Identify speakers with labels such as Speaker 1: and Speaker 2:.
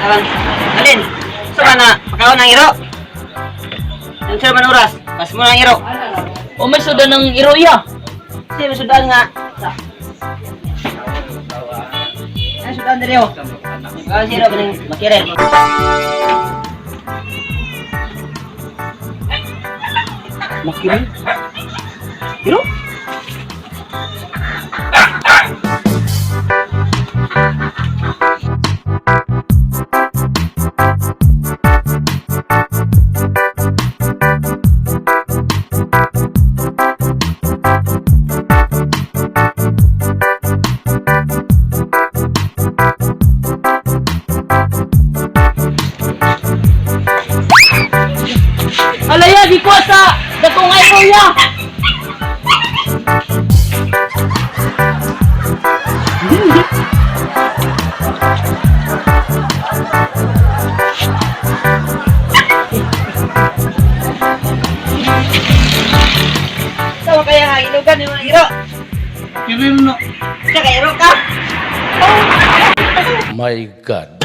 Speaker 1: Karon, alin? Sa ba na pakaon ang iro? Unsa man oras? Pas mo ang iro.
Speaker 2: O may sudan ng iro iya.
Speaker 1: Kasi may sudan nga. Ay, sudan diri oh. Pakaon si iro kaning makirin.
Speaker 2: Makirin? Iro? Alaya, di ko sa dakong iro ya.
Speaker 1: Sa kaya nga ilugan ni mga iro.
Speaker 2: Makirin na.
Speaker 1: Sa kay iro ka.
Speaker 3: My God.